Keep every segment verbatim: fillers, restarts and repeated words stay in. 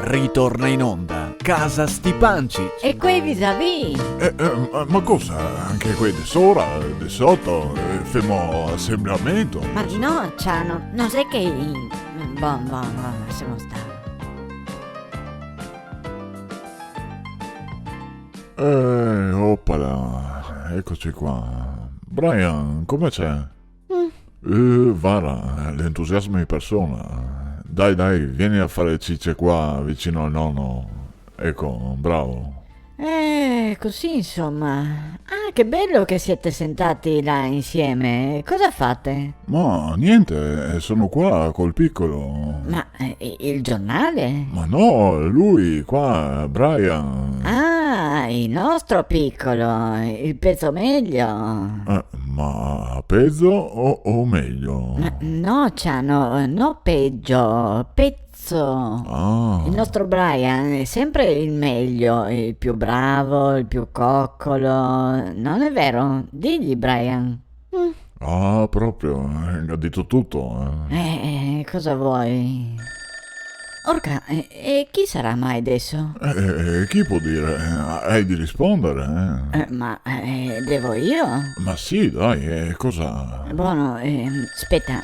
Ritorna in onda Casa Stipancich. E quei visavì? Eh, eh, ma, ma cosa? Anche quei de sora, de soto, eh, femo asembramento? Ma no, Ciano, no xe che i-, bon, bon, bon, lasemo star. Eh, opala, ecoci qua. Brian, come xe? Mm. Eh, vara, l'entusiasmo in persona. Dai, dai, vien a far cice qua, vicino al nono. Eco, bravo. Eh, cusì, insoma. Ah, che bel che sè sentà là insieme. Cosa fè? Ma niente, eh, son qua col piccolo. Ma, eh, el giornal? Ma no, lu qua, Brian. Ah, el nostro piccolo, el pezo mejo. Eh, ma pezo o, o mejo? Ma no, Ciano, no pejo, pezo. Ah. El nostro Brian xe senpre el mejo, el più bravo, el più cocolo. No xe vero? Dighe, Brian. Mm. Ah, proprio, eh, ga dito tuto, eh. Eh, eh, cosa te vol? Orca, e, e chi sarà mai deso? Eh, eh, chi pol dir? Eh, te ga de risponder, eh. Eh, ma, eh, devo mi? Ma sì, dai, eh, cosa? Bon, ehm, speta.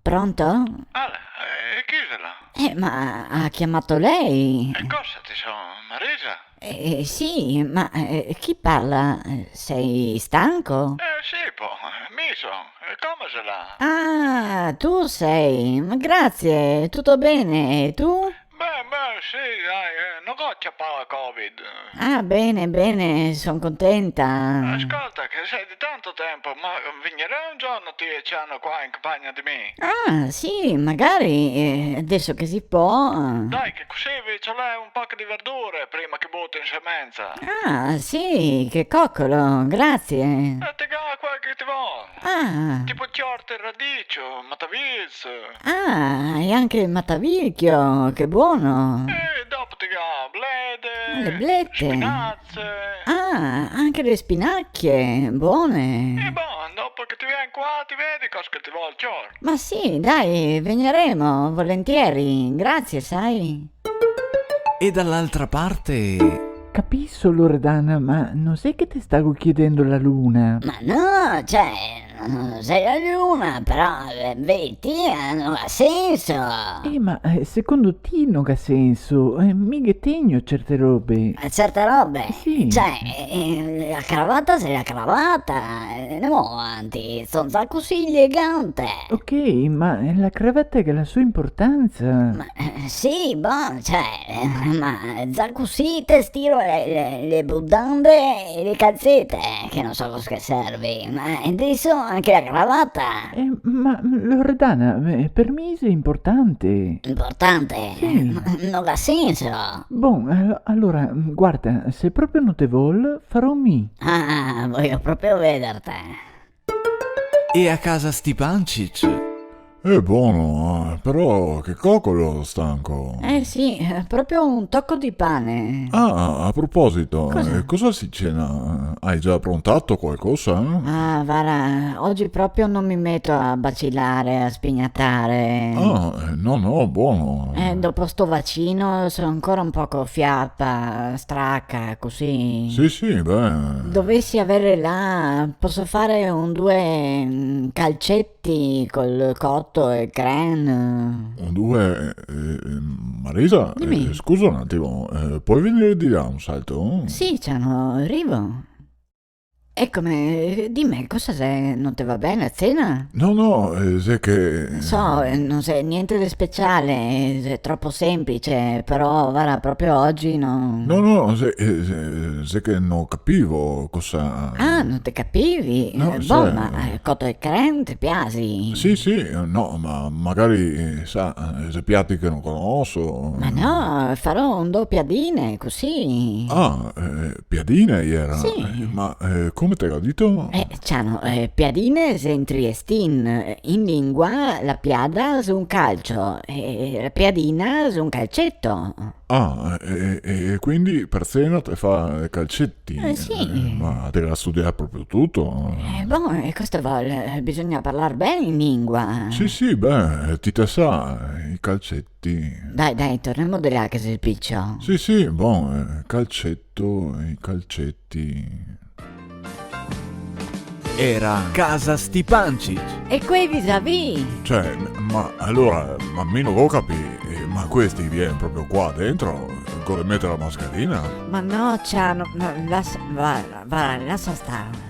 Pronto? Ale, eh, chi xe là? Eh, ma ga ciamà lei? E cosa ti son, Marisa? Eh, sì, ma, eh, chi parla? Te son stanco? Eh, sì, po, mi son. E come xe là? Ah, ti te son. Ma grazie, tuto ben, e ti? Ben, ben, sì, dai, eh, no go ciapà la covid. Ah, ben, ben, son contenta. Scolta, che xe de tanto tenpo, ma vegnerè un giorno ti e Ciano qua in campagna de mi? Ah, sì, magari, eh, deso che se pol. Dai, che cusì ve ciolè un poco de verdure prima che bote in semensa. Ah, sì, che cocolo, grazie. E te ga quel che te vol. Ah. Tipo ciorte e radicio, matavicio. Ah, e anche el matavicio, che bon. E dopo te ga blete, le blete, spinace. Ah, anche le spinache, bon. E bon, dopo che te vien qua, te vedi cosa che te vol cior. Ma sì, dai, vegneremo, volentieri, grazie, sa. E dall'altra parte? Capiso, Loredana, ma no xe che te stago chiedendo la luna. Ma no, cioè, no xe la luna, però, eh, vedi, eh, no ga senso. Eh, ma, eh, secondo ti no ga senso? Eh, mi ghe tegno certe robe. Eh, certe robe? Sì. Cioè, eh, la cravata xe la cravata, eh, andemo avanti, son za cusì elegante. Ok, ma, eh, la cravata ga la so importanza. Ma, eh, sì, bon, cioè, eh, ma za cusì te stiro le, le, le mudande e le calzete, che no so cosa che serve, ma deso anche la cravata. Eh, ma, Loredana, eh, per mi xe importante. Importante? Sì. Ma no ga senso. Bon, eh, alora, guarda, se proprio no te vol, farò mi. Ah, vojo proprio vederte. E a casa Stipancich? Xe bon, eh, però che cocolo stanco. Eh sì, eh, proprio un toco de pan. Ah, a proposito, cosa? Eh, cosa se cena? Te ga za prontà qualcosa? Ah, vara, ogi proprio no me meto a bacilar, a spignatar. Ah, eh, no, no, bon. Eh, dopo sto vacin son ancora un poco fiapa, straca, cusì. Sì, sì, beh. Dovesi aver là, poso far un due, mm, calceti col coto e creme? Un due, eh, eh, Marisa, dime. Eh, scusa un atimo, eh, te pol vegnir de là un salto? Sì, Ciano, rivo. Ecome, dime, cosa xe? No te va ben a cena? No, no, eh, xe che... So, eh, no xe gnente de special, eh, xe tropo senplice, però, vara, proprio ogi no... No, no, xe, eh, xe, xe che no capivo cosa... Ah, no te capivi? No, eh, bon, ma, eh, coto e creme te piasi? Sì, sì, eh, no, ma magari, eh, sa, eh, xe piati che no conoso. Ma no, farò un do piadine, cusì. Ah, eh, piadine iera? Sì. Eh, ma, eh, come Come te ga dito? Eh, Ciano, eh, piadine xe in triestin, eh, in lingua la piada xe un calcio, eh, la piadina xe un calceto. Ah, e, e, e quindi par cena te fa calceti? Eh, sì. Eh, ma te ga studià proprio tuto? Eh, bon, e cosa te vol? Eh, bisogna parlar ben in lingua. Sì, sì, beh, ti te sa, i calceti. Dai, dai, tornemo de là che xe el picio. Sì, sì, bon, eh, calceto, i calceti. Era Casa Stipancich. E quei visavì? Cioè, ma allora, ma mi no go capì, eh, ma questi vien proprio qua dentro? Go de meter la mascherina? Ma no, Ciano, no, lasa, va, va, lasa star.